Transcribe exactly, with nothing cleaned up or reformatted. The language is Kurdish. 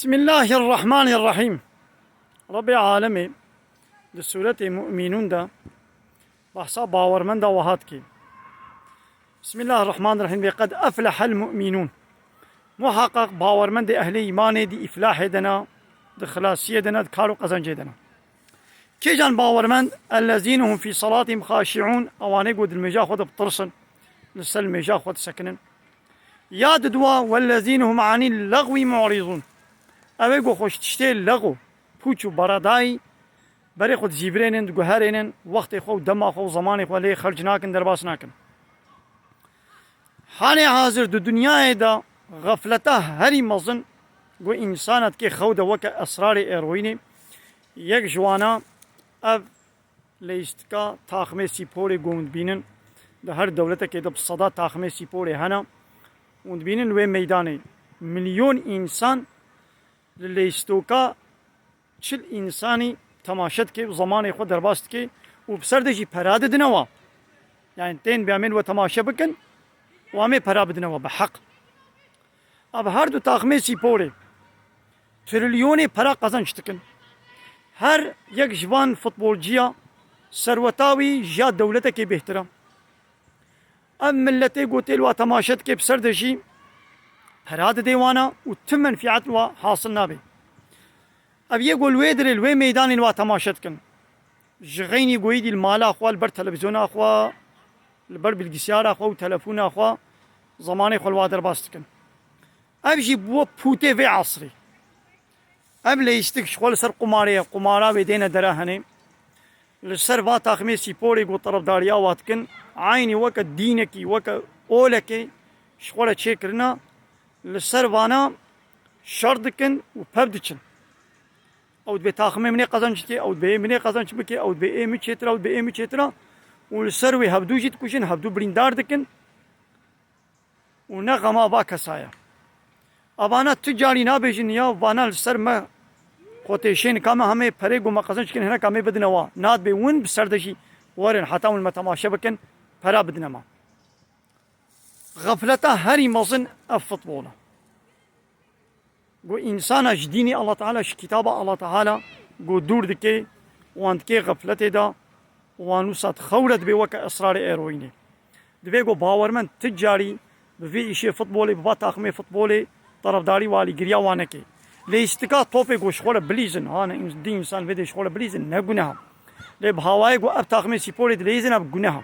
Bismillahirrahmanirrahîm. Rebbê alemê di sûretê Mu'minûn de behsa bawermenda wiha dike. Bismillahirrahmanirrahîm. Ve qed eflehel mu'minûn. Muhaqqaq bawermendê ehlê îmanê di îflahê de ne, di xilasiyê de ne, di kar û qezencê de ne. Kêcan bawermend, ellezîne hum fî salatihim xaşi'ûn, ewanê ku di nimêja xwe de bitirsin, li ser nimêja xwe disekinin. Ya diduwa, wellezîne hum anî lexwî mu'rîzûn. Ew ê ku xwe ji tiştê lexw, pûç û beredayî berê xwe dizîvirênin, diguherênin, wextê xwe û dema xwe û zemanê xwe lê xerc nakin, derbas nakin. Hanê hazir di dinyayê de xefleta herî mezin ku însana dikê xew de weke esrarê eroînê, yek ji wana ev leyîstika taxmê sîporê ku hûn dibînin, di her dewletekê de bi seda taxmê sîporê hene. Hûn dibînin li wê meydanê milyon însan li leyîstoka çil însanî temaşe dike û zemanê xwe derbas dike û bi ser de jî pera didine wa. Yani tên bê em ê li we temaşe bikin û em ê pera bidine we bi heq. Ev her du taxmê sîporê trilyonê pera qezenc dikin. Her yek ji van futbolciya serweta wî ji ya dewletekê bêhtir e. Ev miletê ku tê li wa temaşe dike bi ser de jî pera didê wana û tu menfîet li wa hasil nabe. Ev yê ku li wê dirê, li wê meydanê li wa temaşe dikin. Ji xeynî goyî dî li mala xwe, li ber televîzyona xwe, li ber bilgisyara xwe û telefona xwe zemanê xwe li wa derbas dikin. Ev jî bû pûtê vê esrê. Ev leyîstik ji xwe li ser qumarê ye, qumara wê dêne dera henê. Li ser va taxmê sîporê ku terefdariya wa dikin, eynî weke dînekî, weke olekê ji xwe re çêkirina, li ser vana şer dikin û pev diçin. Ew dibê taxmê min ê qezenc dike, ew dibê ê min ê qezenc bike, ew dibê ê min çêtir e, ew dibê ê min çêtir e. Û li ser wê hevdû jî dikujin, hevdû birîndar dikin. Û ne xema va kesa ye. Evana tu carî nabêjin ya, vana li ser me xwe têşên ka me hemê perê ku me qezenc dikin hineka me bidine wa. Nadibê win bi ser de jî werin heta win me temaşe bikin, pera bidine me. Xefleta herî mezin ev futbol e. Ku însana ji dînê Allah Teala, ji kitaba Allah Teala ku dûr dike, wan dike xefletê de, wan wisa dixewre dibê weke esrarê eroînê. Divê ku bawermend ti carî bi vê îşê futbolê, bi va taximê futbolê terefdarî û alîgiriya wan neke. Leyîstika topê ku ji xwe re bilîzin, ha ne ins-, dî însan vê dê ji xwe re bilîzin, ne guneh e. Lê bi hawayê ku ev taximê sîporê dileyîzin, ev guneh e.